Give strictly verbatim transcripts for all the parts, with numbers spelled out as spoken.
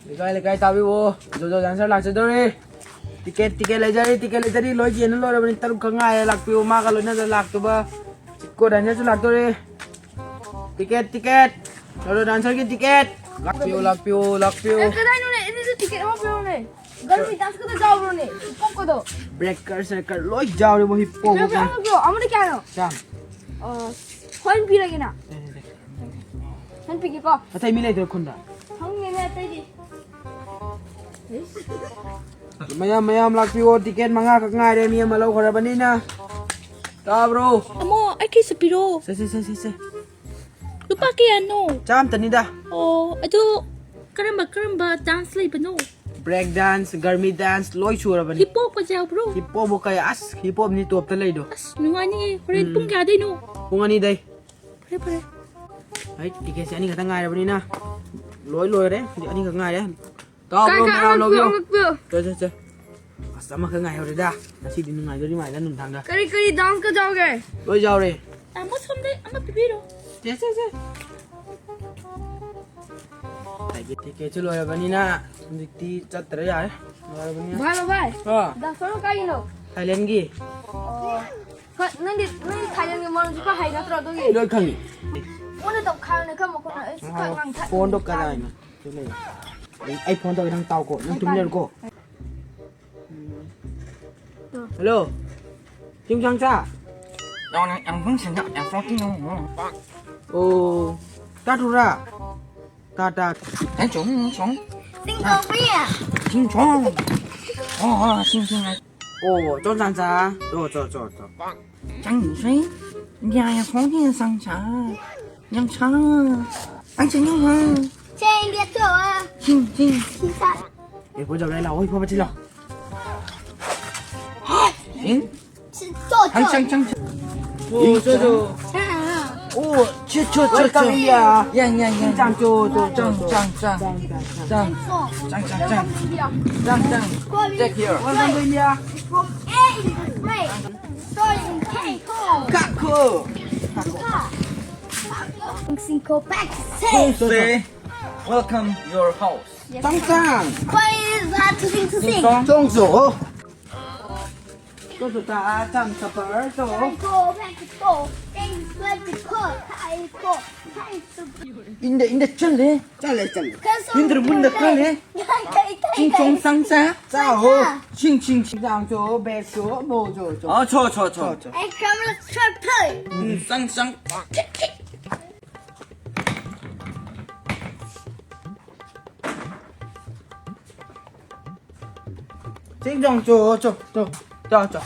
ꯂꯩꯀꯥꯏ ꯂꯩꯀꯥꯏ ꯇꯥꯕꯤꯌꯨ꯫ ꯖꯣꯖꯣ dancer ꯂꯥꯛꯆꯗꯧꯔꯦ꯫ Ticket, ticket ꯂꯩꯖꯔꯤ, ꯇꯤꯀꯦꯠ ꯂꯩꯖꯔꯤ꯫ ꯂꯣꯏ ꯌꯦꯟꯕ ꯂꯣꯏꯔꯕꯅꯤ꯫ ꯇꯔꯨꯛ ꯈꯛ ꯉꯥꯏꯔꯦ꯫ ꯂꯥꯛꯄꯤꯌꯨ, ꯃꯥꯒ ꯂꯣꯏꯅꯅ ꯂꯥꯛꯇꯧꯕ꯫ ꯆꯤꯛꯀꯣ ꯗꯥꯟꯁꯔꯁꯨ ꯂꯥꯛꯇꯧꯔꯦ꯫ Ticket, ticket. ꯖꯣꯖꯣ ꯗꯥꯟꯁꯔꯒꯤ ꯇꯤꯀꯦꯠ꯫ ꯂꯥꯛꯄꯤꯌꯨ, ꯂꯥꯛꯄꯤꯌꯨ, ꯂꯥꯛꯄꯤꯌꯨ꯫ ꯑꯦ, ꯀꯗꯥꯏꯅꯣꯅꯦ? ꯑꯩꯒꯤꯁꯨ ꯇꯤꯀꯦꯠ ꯑꯃ ꯄꯤꯔꯣꯅꯦ꯫ ꯒꯔꯃꯤ ꯗꯥꯟꯁ ꯈꯛꯇ ꯌꯥꯎꯕ꯭ꯔꯣꯅꯦ? ꯄꯣꯞꯀꯗꯣ꯫ ꯕ꯭ꯔꯦꯀꯔ ꯁ꯭ꯔꯦꯀꯔ ꯂꯣꯏ ꯌꯥꯎꯔꯦꯕꯣ, ꯍꯤꯞ ꯄꯣꯞ ꯄꯤꯔꯣ, ꯄꯣꯞ꯫ ꯄꯤꯔꯣ, ꯄꯤꯔꯣ꯫ ꯑꯃꯗ ꯀꯌꯥꯅꯣ? ꯆꯥꯝꯃ꯫ ꯑ, ꯍꯣꯔꯦꯟ ꯄꯤꯔꯒꯦꯅ꯫ ꯁꯦ, ꯁꯦ, ꯁꯦ꯫ ꯅꯪ ꯄꯤꯒꯦꯀꯣ꯫ ꯑꯇꯩ ꯃꯤ ꯂꯩꯇ꯭ꯔꯣ ꯈꯨꯟꯗ? ꯈꯪꯗꯦꯅꯦ ꯑꯇꯩꯗꯤ꯫ ꯃꯌꯥꯝ, ꯃꯌꯥꯝ ꯂꯥꯛꯄꯤꯌꯣ, ꯇꯤꯀꯦꯠ ꯃꯉꯥ ꯈꯛ ꯉꯥꯏꯔꯦ, ꯃꯤ ꯑꯃ ꯂꯧꯈ꯭ꯔꯕꯅꯤꯅ꯫ ꯇꯥꯕ꯭ꯔꯣ? ꯇꯥꯃꯣ, ꯑꯩꯒꯤꯁꯨ ꯄꯤꯔꯛꯑꯣ꯫ ꯁꯦ, ꯁꯦ, ꯁꯦ, ꯁꯦ, ꯁꯦ꯫ ꯂꯨꯄꯥ ꯀꯌꯥꯅꯣ? ꯆꯥꯝꯇꯅꯤꯗ꯫ ꯑꯣ, ꯑꯗꯨ ꯀꯔꯝꯕ, ꯀꯔꯝꯕ ꯗꯥꯟꯁ ꯂꯩꯕꯅꯣ? ꯕ꯭ꯔꯦꯛ ꯗꯥꯟꯁ, ꯒꯔꯃꯤ ꯗꯥꯟꯁ ꯂꯣꯏ ꯁꯨꯔꯕꯅꯤ꯫ ꯍꯤꯞ ꯍꯣꯞꯀꯁꯨ ꯌꯥꯎꯕ꯭ꯔꯣ? ꯍꯤꯞ ꯍꯣꯞꯄꯨ ꯀꯩ, ꯑꯁ, ꯍꯤꯞ ꯍꯣꯞꯅꯤ ꯇꯣꯞꯇ ꯂꯩꯗꯣ꯫ ꯑꯁ, ꯅꯨꯡꯉꯥꯏꯅꯤꯌꯦ꯫ ꯍꯣꯔꯦꯟ ꯎꯝ꯫ ꯄꯨꯡ ꯀꯌꯥꯗꯩꯅꯣ? ꯄꯨꯡ ꯑꯅꯤꯗꯩ꯫ ꯐꯔꯦ, ꯐꯔꯦ꯫ ꯑꯩ ꯇꯤꯀꯦꯠꯁꯦ ꯑꯅꯤꯈꯛꯇ ꯉꯥꯏꯔꯕꯅꯤꯅ ꯂꯣꯏ ꯂꯣꯏꯔꯦ꯫ ꯍꯧꯖꯤꯛ ꯑꯅꯤꯈꯛ ꯉꯥꯏꯔꯦ꯫ ꯀꯥꯏ, ꯇꯥꯕ꯭ꯔꯣ, ꯀꯥꯏ, ꯃꯌꯥꯝ ꯑꯉꯛꯄ, ꯂꯧꯕꯤꯌꯣ꯫ ꯑꯉꯛꯄ꯫ ꯆꯣ, ꯆꯣ, ꯆꯣ꯫ ꯑꯁ, ꯑꯃꯈꯛ ꯉꯥꯏꯍꯧꯔꯦꯗ꯫ ꯉꯁꯤꯗꯤ ꯅꯨꯡꯉꯥꯏꯗꯣꯔꯤ ꯃꯥꯜꯂꯦ ꯅꯨꯡꯗꯥꯡꯗ꯫ ꯀꯔꯤ, ꯀꯔꯤ ꯗꯥꯟꯁꯀ ꯌꯥꯎꯒꯦ? ꯂꯣꯏ ꯌꯥꯎꯔꯦ꯫ ꯇꯥꯃꯣ, ꯁꯣꯝꯗ ꯑꯃ ꯄꯤꯕꯤꯔꯣ꯫ ꯆꯦ, ꯆꯦ, ꯆꯦ꯫ ꯇꯤꯀꯦꯠꯁꯨ ꯂꯣꯏꯔꯕꯅꯤꯅ ꯍꯧꯖꯤꯛꯇꯤ ꯆꯠꯇ꯭ꯔ ꯌꯥꯔꯦ꯫ ꯂꯣꯏꯔꯕꯅꯤꯅ꯫ ꯚꯥꯏ, ꯚꯥꯏ, ꯚꯥꯏ꯫ ꯑꯥ꯫ ꯗꯥꯟꯁꯔꯗꯣ ꯀꯥꯏꯒꯤꯅꯣ? ꯊꯥꯏꯂꯦꯟꯒꯤ꯫ ꯑꯣ꯫ ꯍꯣꯏ, ꯅꯪꯗꯤ, ꯅꯪꯗꯤ ꯊꯥꯏꯂꯦꯟꯒꯤ ꯃꯔꯣꯟꯁꯨ ꯈꯔ ꯍꯩ ꯅꯠꯇ꯭ꯔꯣ ꯑꯗꯨꯒꯤ? ꯑꯩ ꯂꯣꯏ ꯈꯪꯉꯤ꯫ ꯃꯣꯏꯅ ꯇꯧꯈꯥꯏꯕꯅꯦ ꯈꯔ ꯃꯈꯣꯟꯅ ꯑꯩꯁꯨ ꯈꯔ ꯉꯥꯡꯊꯠ-, ꯐꯣꯟꯗꯣ ꯀꯗꯥꯏꯅꯣ? ꯁꯤ ꯂꯩ꯫ ꯑꯩ, ꯑꯩ ꯐꯣꯟ ꯇꯧꯒꯦ, ꯅꯪ ꯇꯥꯎꯀꯣ, ꯅꯪ ꯇꯨꯃꯤꯟ ꯂꯩꯔꯣꯀꯣ꯫ ꯍꯜꯂꯣ꯫ ꯆꯤꯡꯁꯥꯡꯆꯥ꯫ ꯌꯥꯎꯅ ꯌꯥꯝ ꯐꯪꯁꯟꯗ ꯌꯥꯝ ꯐꯪꯁꯟꯗ꯫ ꯑꯣ꯫ ꯇꯥ ꯊꯨꯔꯥ꯫ ꯇꯥ ꯇꯥ꯫ ꯑꯩ ꯆꯣꯡ ꯆꯣꯡ꯫ ꯁꯤꯡ ꯆꯣꯡ꯫ ꯁꯤꯡ ꯆꯣꯡ꯫ ꯑꯣ ꯑꯣ ꯁꯤꯡ ꯁꯤꯡ꯫ ꯑꯣ ꯆꯣꯡ ꯆꯥꯡ ꯆꯥ꯫ ꯆꯣ ꯆꯣ ꯆꯣ ꯆꯣ꯫ ꯆꯥꯡ ꯁꯨꯏ꯫ ꯌꯥ ꯌꯥ ꯐꯣꯡ ꯌꯥ ꯆꯥꯡ ꯆꯥ꯫ ꯌꯥꯡ ꯆꯥ꯫ ꯑꯩ ꯆꯥꯡ ꯌꯥꯡ ꯍꯥ꯫ ꯆꯦꯡ ꯂꯦꯞꯊꯣꯛꯑꯣ꯫ ꯁꯤꯡ ꯁꯤꯡ꯫ ꯁꯤꯡ ꯆꯥ꯫ ꯑꯦ ꯄꯣ ꯖꯧ ꯂꯥꯏ ꯂꯥꯛꯑꯣ ꯏ ꯄꯣ ꯃꯆꯤꯜ ꯂꯥꯛꯑꯣ꯫ ꯁꯤꯡ꯫ ꯆꯣ ꯆꯣ꯫ ꯆꯥꯡ ꯆꯥꯡ ꯆꯥꯡ꯫ ꯆꯣ ꯆꯣ ꯆꯣ꯫ Oh, ꯆꯣ ꯆꯣ ꯆꯣ ꯆꯣ꯫ Welcome India. ꯌꯥꯡ ꯌꯥꯡ ꯌꯥꯡ꯫ ꯆꯥꯡ ꯆꯣ ꯆꯣ ꯆꯣ ꯆꯣ꯫ ꯆꯥꯡ ꯆꯥꯡ ꯆꯥꯡ꯫ ꯆꯥꯡ ꯆꯥꯡ ꯆꯥꯡ꯫ Take here. Welcome to India. From A to the K. Starting K. Kako. Kako. Mexico back to say. Say, welcome your house. ꯆꯪ ꯆꯪ꯫ ꯑꯩꯈꯣꯏ ꯚꯥꯠ ꯊꯨꯁꯤꯡ ꯊꯨꯁꯤꯡ꯫ ꯆꯣꯡ ꯆꯣ꯫ ꯆꯣ ꯆꯣ ꯆꯥ ꯆꯥꯝ ꯆꯄꯔ ꯆꯣ꯫ ꯐꯦꯡꯀꯣ ꯐꯦꯡꯀꯣ꯫ ꯐꯦꯡ ꯐꯦꯡ ꯐꯦꯡꯀꯣ꯫ ꯐꯦꯡꯀꯣ꯫ ꯐꯦꯡ ꯏꯟꯗ ꯏꯟꯗ ꯆꯜꯂꯦ꯫ ꯆꯜꯂꯦ ꯆꯜꯂꯦ꯫ ꯏꯟꯗ꯭ꯔ ꯃꯨꯟꯗ ꯀꯜꯂꯦ꯫ ꯆꯤꯡ ꯆꯣꯡ ꯆꯪ ꯆꯥ꯫ ꯆꯥꯍꯣ꯫ ꯁꯤꯡ ꯁꯤꯡ ꯁꯤꯡ ꯆꯥꯡ ꯆꯣ ꯕꯦꯁ ꯆꯣ ꯃꯣ ꯆꯣ ꯆꯣ꯫ ꯑ ꯆꯣ ꯆꯣ ꯆꯣ꯫ ꯆꯣ ꯆꯣ꯫ ꯑꯩ ꯀꯔꯝꯅ ꯁꯣꯠꯊꯩ? ꯎꯝ ꯆꯪ ꯆꯪ꯫ Sing dong, cho, cho, cho, cho, cho.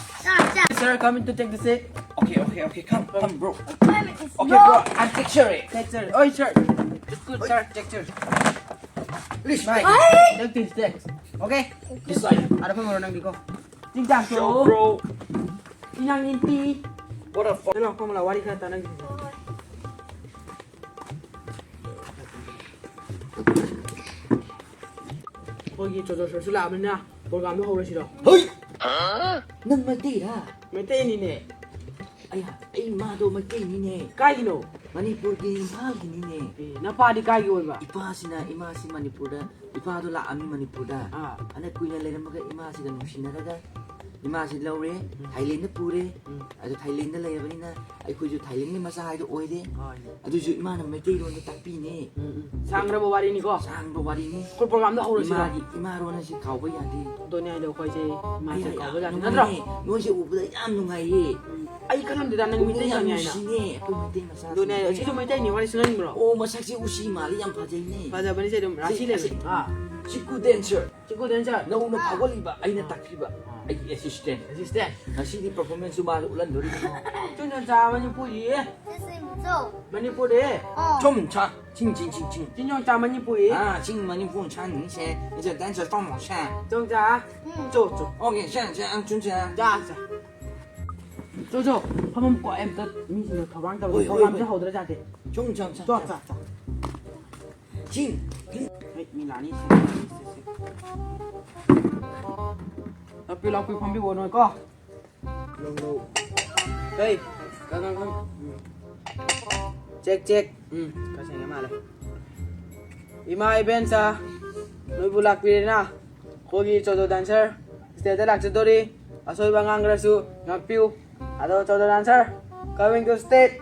Sir, coming to take the seat. Okay, okay, okay. Come, come, bro. Okay, bro. I'm take chair. Take chair. Oh, sir. It's good, sir. Take chair. Please, Mike. Take this, take. Okay? This side. Ada apa mau nang diko? Sing dong, cho, bro. Inang inti. What the fuck? Hello, kamu lawari ka tanang. ꯑꯩꯈꯣꯏꯒꯤ ꯆꯣꯆꯣ ꯁꯔꯁꯨ ꯂꯥꯛꯑꯕꯅꯤꯅ ꯄ꯭ꯔꯣꯒꯥꯝꯗꯣ ꯍꯧꯔꯁꯤꯔꯣ? ꯍꯣꯏ! ꯅꯪ ꯃꯩꯇꯩꯔꯥ? ꯃꯩꯇꯩꯅꯤꯅꯦ꯫ ꯑꯩ, ꯑꯩ ꯃꯥꯗꯣ ꯃꯩꯇꯩꯅꯤꯅꯦ꯫ ꯀꯥꯏꯒꯤꯅꯣ? ꯃꯅꯤꯄꯨꯔꯒꯤ ꯏꯝꯐꯥꯜꯒꯤꯅꯤꯅꯦ꯫ ꯑꯦ, ꯅꯄꯥꯗꯤ ꯀꯥꯏꯒꯤ ꯑꯣꯏꯕ? ꯏꯄꯥꯁꯤꯅ, ꯏꯃꯥꯁꯤ ꯃꯅꯤꯄꯨꯔꯗ, ꯏꯄꯥꯗꯣ ꯂꯥꯛꯑꯝꯃꯤ ꯃꯅꯤꯄꯨꯔꯗ꯫ ꯑꯥ꯫ ꯍꯟꯗꯛ ꯀꯨꯏꯅ ꯂꯩꯔꯝꯃꯒ ꯏꯃꯥꯁꯤꯒ ꯅꯨꯡꯁꯤꯅꯔꯒ ꯏꯃꯥꯁꯤ ꯂꯧꯔꯦ, ꯎꯝ꯫ ꯊꯥꯏꯂꯦꯟꯗ ꯄꯨꯔꯦ꯫ ꯎꯝ꯫ ꯑꯗꯣ ꯊꯥꯏꯂꯦꯟꯗ ꯂꯩꯔꯕꯅꯤꯅ ꯑꯩꯈꯣꯏꯁꯨ ꯊꯥꯏꯂꯦꯟꯒꯤ ꯃꯆꯥ ꯍꯥꯏꯗꯣ ꯑꯣꯏꯔꯦ꯫ ꯍꯣꯏ꯫ ꯑꯗꯨꯁꯨ ꯏꯃꯥꯅ ꯃꯩꯇꯩꯂꯣꯟꯗ ꯇꯥꯛꯄꯤꯅꯦ꯫ ꯎꯝ, ꯎꯝ꯫ ꯁꯥꯡꯈ꯭ꯔꯕ ꯋꯥꯔꯤꯅꯤꯀꯣ? ꯁꯥꯡꯕ ꯋꯥꯔꯤꯅꯤ꯫ ꯑꯩꯈꯣꯏ ꯄ꯭ꯔꯣꯒꯥꯝꯗꯣ ꯍꯧꯔꯁꯤꯔꯣ? ꯏꯃꯥꯒꯤ, ꯏꯃꯥꯔꯣꯟ ꯑꯁꯤ ꯀꯥꯎꯕ ꯌꯥꯗꯦ꯫ ꯑꯗꯨꯅꯦ ꯍꯥꯏꯗꯣ ꯑꯩꯈꯣꯏꯁꯦ ꯏꯃꯥꯁꯦ ꯑꯩ ꯀꯥꯎꯕ ꯌꯥꯗꯦ꯫ ꯅꯠꯇ꯭ꯔꯣ? ꯅꯨꯡꯉꯥꯏꯌꯦ꯫ ꯅꯣꯏꯁꯦ ꯎꯕꯗ ꯌꯥꯝ ꯅꯨꯡꯉꯥꯏꯌꯦ꯫ ꯎꯝ꯫ ꯑꯩ ꯈꯜꯂꯝꯗꯦꯗ ꯅꯪ ꯄꯨꯛꯅꯤꯡ ꯃꯩꯇꯩ ꯌꯥꯝ ꯆꯪꯉꯦ ꯍꯥꯏꯅ꯫ ꯅꯨꯡꯁꯤꯅꯦ ꯑꯩꯈꯣꯏ ꯃꯩꯇꯩ ꯃꯆꯥꯁꯦ꯫ ꯑꯗꯨꯅꯦ ꯍꯥꯏꯗꯣ꯫ ꯁꯤꯁꯨ ꯃꯩꯇꯩꯅꯤ, ꯋꯥꯔꯤ ꯁꯨꯅꯅꯤꯡꯕ꯭ꯔꯣ? ꯑꯣ, ꯃꯁꯛꯁꯦ ꯎꯁꯤ ꯃꯥꯜꯂꯤ, ꯌꯥꯝ ꯐꯖꯩꯅꯦ꯫ ꯐꯖꯕꯅꯤ ꯁꯦ ꯑꯗꯨꯝ, ꯔꯥꯁꯤ ꯁꯤ, ꯂꯩꯕꯅꯤ꯫ ꯁꯤ, ꯑꯥ꯫ ꯁꯤꯀꯨ ꯗꯦꯟꯁꯔ꯫ ꯁꯤꯀꯨ ꯗꯦꯟꯁꯔ꯫ ꯅꯧꯅ ꯐꯥꯎꯒꯠꯂꯤꯕ ꯑꯩꯅ ꯇꯥꯛꯄꯤꯕ ꯑꯥ꯫ ꯑꯩꯒꯤ ꯑꯦꯁꯤꯁꯇꯦꯟ꯫ ꯑꯦꯁꯤꯁꯇꯦꯟ꯫ ꯉꯁꯤꯗꯤ ꯄꯔꯐꯣꯔꯃꯦꯟꯁꯁꯨ ꯃꯥꯁꯨ ꯎꯠꯍꯟꯗꯣꯔꯤꯕꯅꯤ꯫ ꯆꯨꯟ ꯆꯣꯡ ꯆꯥ ꯃꯅꯤꯄꯨꯔꯤ꯫ ꯃꯅꯤꯄꯨꯔꯗ꯫ ꯆꯨꯝ ꯆꯥ꯫ ꯆꯤꯡ, ꯆꯤꯡ, ꯆꯤꯡ, ꯆꯤꯡ꯫ ꯆꯤꯟ ꯆꯣꯡ ꯆꯥ ꯃꯅꯤꯄꯨꯔꯤ꯫ ꯑꯥ, ꯆꯤꯡ ꯃꯅꯤꯄꯨꯔ ꯁꯥꯡꯁꯦ꯫ ꯏꯆꯦ ꯗꯦꯟꯁꯔ ꯇꯧꯃꯣꯁꯦ꯫ ꯆꯣꯡ ꯆꯥ꯫ ꯎꯝ꯫ ꯆꯣ, ꯆꯣ꯫ ꯑꯣꯀꯦ, ꯁꯦ, ꯁꯦ, ꯑꯪ, ꯆꯨꯟ, ꯁꯦ꯫ ꯆꯥ, ꯆꯥ꯫ ꯆꯣ, ꯆꯣ꯫ ꯐꯝꯐꯝ ꯀꯣ ꯑꯝꯇ ꯃꯤꯁꯤꯡꯅ ꯊꯧꯔꯥꯡ ꯇꯧꯔꯤ꯫ ꯍꯣꯏ, ꯍꯣꯏ, ꯄ꯭ꯔꯣꯒ꯭ꯔꯥꯝꯁꯦ ꯍꯣꯏ꯫ ꯍꯧꯗ꯭ꯔꯖꯥꯠꯇꯦ꯫ ꯆꯨꯝ, ꯆꯨꯝ, ꯆꯨꯝ, ꯆꯣ, ꯆꯨꯝ꯫ ꯆꯥ, ꯆꯥ꯫ ꯆꯤꯡ꯫ ꯍꯦ, ꯃꯤ ꯂꯥꯛꯅꯤ, ꯁꯦ, ꯁꯦ, ꯁꯦ, ꯁꯦ꯫ ꯂꯥꯛꯄꯤꯌꯨ, ꯂꯥꯛꯄꯤꯌꯨ, ꯐꯝꯕꯤꯌꯨ, ꯅꯣꯏꯀꯣ꯫ ꯂꯧ, ꯂꯧ꯫ ꯍꯦ, ꯀꯪ, ꯀꯪ, ꯀꯪ꯫ ꯎꯝ꯫ Check, check. ꯎꯝ, ꯈꯔ ꯁꯦꯡꯉꯦ ꯃꯥꯜꯂꯦ꯫ ꯏꯃꯥ ꯏꯕꯦꯟꯆꯥ꯫ ꯅꯣꯏꯕꯨ ꯂꯥꯛꯄꯤꯔꯦꯅ꯫ ꯑꯩꯈꯣꯏꯒꯤ ꯆꯣꯗꯣ ꯗꯥꯟꯁꯔ ꯁ꯭ꯇꯦꯖꯇ ꯂꯥꯛꯆꯗꯣꯔꯤ꯫ ꯑꯁꯣꯏꯕ ꯉꯥꯡꯈ꯭ꯔꯁꯨ ꯉꯥꯛꯄꯤꯌꯨ꯫ ꯑꯗꯣ ꯆꯣꯗꯣ ꯗꯥꯟꯁꯔ, coming to stage꯫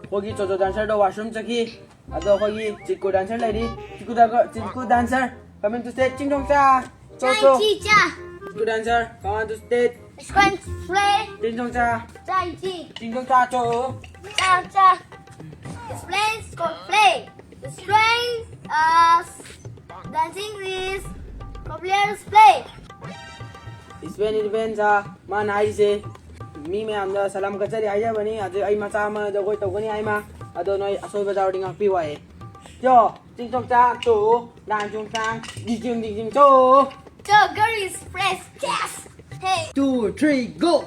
ꯑꯩꯈꯣꯏꯒꯤ ꯆꯣꯗꯣ ꯗꯥꯟꯁꯔꯗꯣ ꯋꯥꯁꯔꯨꯝ ꯆꯠꯈꯤ꯫ ꯑꯗꯣ ꯑꯩꯈꯣꯏꯒꯤ ꯆꯤꯀꯨ ꯗꯥꯟꯁꯔ ꯂꯩꯔꯤ꯫ ꯆꯤꯀꯨ ꯗꯥ-, Chiku dancer, coming to stage꯫ ꯆꯤꯡꯗꯣꯡꯆꯥ, ꯆꯣ, ꯆꯣ꯫ ꯆꯤꯆꯥ꯫ Chiku dancer, come on to stage꯫ Square play. ꯆꯤꯡꯗꯣꯡꯆꯥ꯫ ꯆꯥꯏꯆꯤ꯫ ꯆꯤꯡꯗꯣꯡꯆꯥ, ꯆꯣ꯫ ꯆꯥ, ꯆꯥ꯫ Explain, play. Explain, uh, dancing is cobbler's play. ꯏꯁꯄꯦꯟ ꯏꯂꯤꯚꯦꯟꯁ, ꯃꯥꯅ ꯍꯥꯏꯔꯤꯁꯦ, ꯃꯤ ꯃꯌꯥꯝꯗ ꯁꯂꯥꯝ ꯀꯠꯆꯔꯤ ꯍꯥꯏꯖꯕꯅꯤ꯫ ꯑꯗꯨ ꯑꯩ ꯃꯆꯥ ꯑꯃ ꯖꯒꯣꯏ ꯇꯧꯒꯅꯤ ꯍꯥꯏꯃ꯫ ꯑꯗꯣ ꯅꯣꯏ ꯑꯁꯣꯏꯕ ꯌꯥꯎꯔꯗꯤ ꯉꯥꯛꯄꯤꯌꯨ ꯍꯥꯏꯌꯦ꯫ ꯌꯣ, ꯆꯤꯡ ꯆꯣꯡ ꯆꯥ ꯆꯣ, ꯂꯥꯡ ꯆꯣꯡ ꯆꯥꯡ, ꯗꯤꯡ ꯆꯤꯡ ꯗꯤꯡ ꯆꯤꯡ ꯆꯣ꯫ The girl is fresh, yes. Hey. Two, three, go.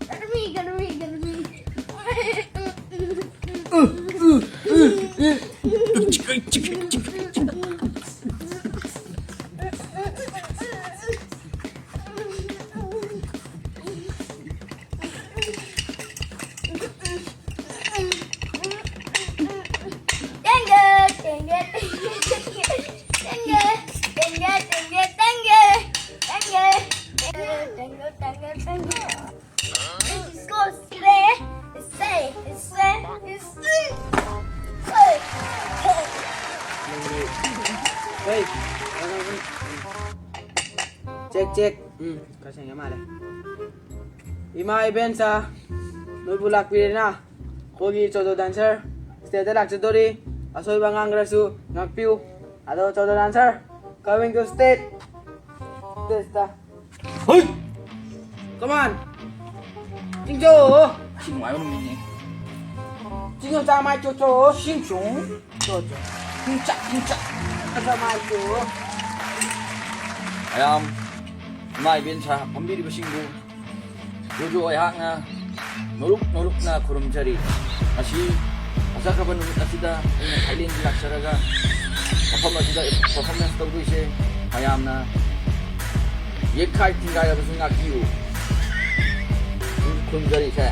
गर्मी, गर्मी, गर्मी। Hey, check, check. ꯎꯝ, ꯈꯔ ꯁꯦꯡꯉꯦ ꯃꯥꯜꯂꯦ꯫ ꯏꯃꯥ ꯏꯕꯦꯟꯆꯥ, ꯅꯣꯏꯕꯨ ꯂꯥꯛꯄꯤꯔꯦꯅ꯫ ꯑꯩꯈꯣꯏꯒꯤ ꯆꯣꯗꯣ ꯗꯥꯟꯁꯔ ꯁ꯭ꯇꯦꯖꯇ ꯂꯥꯛꯆꯗꯣꯔꯤ꯫ ꯑꯁꯣꯏꯕ ꯉꯥꯡꯈ꯭ꯔꯁꯨ ꯉꯥꯛꯄꯤꯌꯨ꯫ ꯑꯗꯣ ꯆꯣꯗꯣ dancer, coming to stage. Stage ꯇ꯫ ꯍꯨꯏ! Come on! ꯆꯤꯡꯆꯣ! ꯁꯤ ꯅꯨꯡꯉꯥꯏꯕ ꯅꯨꯃꯤꯠꯅꯤ꯫ ꯆꯤꯡꯆꯣ ꯆꯥ ꯃꯥꯏ ꯆꯣ ꯆꯣ꯫ ꯆꯤꯡꯆꯣ꯫ ꯆꯣ ꯆꯣ꯫ ꯆꯤꯡꯆꯥ, ꯆꯤꯡꯆꯥ꯫ ꯆꯥ ꯃꯥꯏ ꯆꯣ꯫ ꯃꯌꯥꯝ, ꯏꯃꯥ ꯏꯕꯦꯟ ꯁꯥ ꯐꯝꯕꯤꯔꯤꯕꯁꯤꯡꯕꯨ ꯖꯣꯖꯣ ꯑꯩꯍꯥꯛꯅ ꯅꯣꯂꯨꯛ ꯅꯣꯂꯨꯛꯅ ꯈꯨꯔꯨꯝꯖꯔꯤ꯫ ꯉꯁꯤ ꯆꯠꯈ꯭ꯔꯕ ꯅꯨꯃꯤꯠ ꯑꯁꯤꯗ ꯑꯩꯅ ꯊꯥꯏꯂꯦꯟꯗ ꯂꯥꯛꯆꯔꯒ ꯃꯐꯝ ꯑꯁꯤꯗ performance ꯇꯧꯗꯣꯏꯁꯦ꯫ ꯃꯌꯥꯝꯅ ꯌꯦꯛꯈꯥꯏ ꯊꯤꯡꯒꯥꯏꯔꯕꯁꯨ ꯉꯥꯛꯄꯤꯌꯨ꯫ ꯈꯨꯔꯨꯝꯖꯔꯤꯁꯦ꯫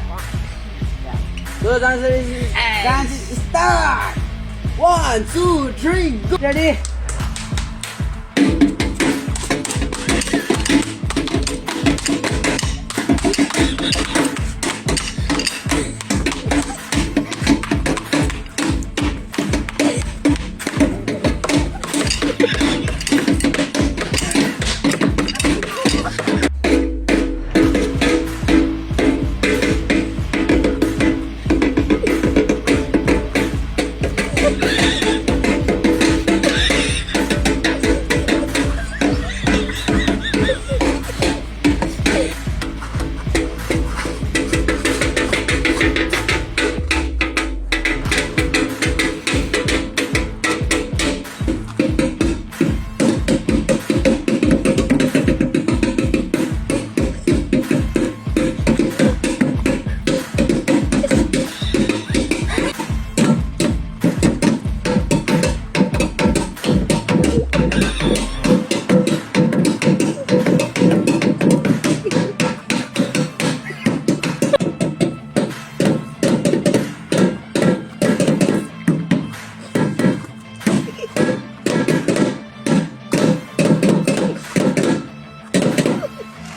So, dance is, dance is start! One, two, three, go! Ready?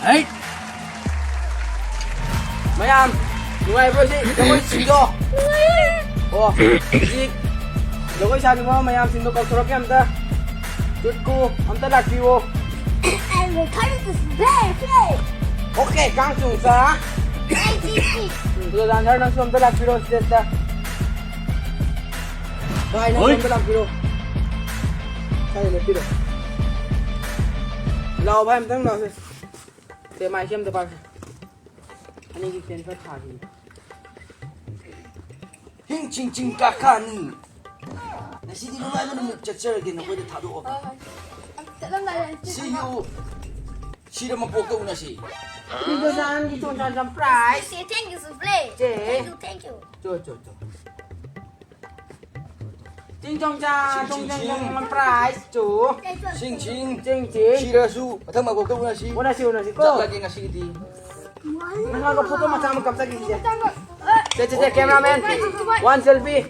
ꯍꯩꯠ! ꯃꯌꯥꯝ, ꯅꯨꯡꯉꯥꯏꯕ꯭ꯔꯣ ꯁꯤ ꯖꯒꯣꯏꯁꯤꯡꯗꯣ? ꯑꯣ, ꯍꯧꯖꯤꯛ ꯖꯒꯣꯏ ꯁꯥꯈꯤꯕ ꯃꯌꯥꯝꯁꯤꯡꯗꯣ ꯀꯧꯊꯣꯔꯛꯀꯦ ꯑꯝꯇ꯫ ꯆꯨꯠꯀꯨ, ꯑꯝꯇ ꯂꯥꯛꯄꯤꯌꯣ꯫ And the current is very, very. Okay, ꯀꯥꯡ ꯆꯨꯡꯆꯥ꯫ Very tasty. ꯎꯝ, ꯑꯗꯣ ꯗꯥꯟꯁꯔ ꯅꯪꯁꯨ ꯑꯝꯇ ꯂꯥꯛꯄꯤꯔꯣ ꯁꯤꯗ꯫ ꯚꯥꯏ, ꯅꯪ ꯍꯣꯏ꯫ ꯑꯝꯇ ꯂꯥꯛꯄꯤꯔꯣ꯫ ꯁ꯭ꯋꯥꯏꯗ ꯂꯦꯞꯄꯤꯔꯣ꯫ ꯂꯥꯛꯑꯣ ꯚꯥꯏ, ꯑꯝꯇꯪ ꯂꯥꯛꯑꯣꯁꯦ꯫ ꯁꯦ, ꯃꯥꯏꯛꯁꯦ ꯑꯝꯇ ꯄꯥꯏꯁꯦ꯫ ꯑꯅꯤꯒꯤ ꯐꯦꯟ ꯈꯔ ꯊꯥꯈꯤꯒꯦ꯫ ꯍꯤꯡ ꯆꯤꯡ ꯆꯤꯡ ꯀꯥꯈꯥꯅꯤ꯫ ꯉꯁꯤꯗꯤ ꯅꯨꯡꯉꯥꯏꯕ ꯅꯨꯃꯤꯠ ꯆꯠꯆꯔꯒꯦ ꯅꯈꯣꯏꯗ ꯊꯥꯗꯣꯛꯑꯒ꯫ ꯍꯣꯏ, ꯍꯣꯏ꯫ ꯆꯠꯂꯝꯗꯥꯏꯗ ꯁꯤ ꯌꯨ꯫ ꯁꯤꯗ ꯃꯀꯣꯛꯇ ꯎꯅꯁꯤ꯫ ꯏꯕꯣꯆꯥ, ꯅꯪꯒꯤ ꯆꯣꯟꯆꯥꯟ ꯆꯝꯄ꯭ꯔꯥꯏ꯫ ꯁꯦ, thank you, ꯁꯨꯐ꯭ꯂꯦ꯫ ꯆꯦ꯫ Thank you, thank you꯫ ꯆꯣ, ꯆꯣ, ꯆꯣ꯫ ꯁꯤꯡ ꯆꯣꯡ ꯆꯥ, ꯆꯣꯡ ꯆꯥ, ꯆꯣꯡ ꯆꯥ, prize ꯇꯨ꯫ ꯁꯤꯡ, ꯁꯤꯡ꯫ ꯆꯤꯡ, ꯆꯤꯡ꯫ ꯁꯤꯔꯁꯨ ꯃꯊꯪ ꯃꯄꯣꯛꯇ ꯎꯅꯁꯤ꯫ ꯎꯅꯁꯤ, ꯎꯅꯁꯤ ꯀꯣ꯫ ꯆꯠꯂꯒꯦ ꯉꯁꯤꯒꯤꯗꯤ꯫ ꯅꯪ ꯍꯥꯏꯒ photo ꯃꯆꯥ ꯑꯃ ꯀꯥꯞꯆꯒꯦ ꯁꯤꯁꯦ꯫ ꯆꯦ, ꯆꯦ, ꯆꯦ, cameraman꯫ One selfie꯫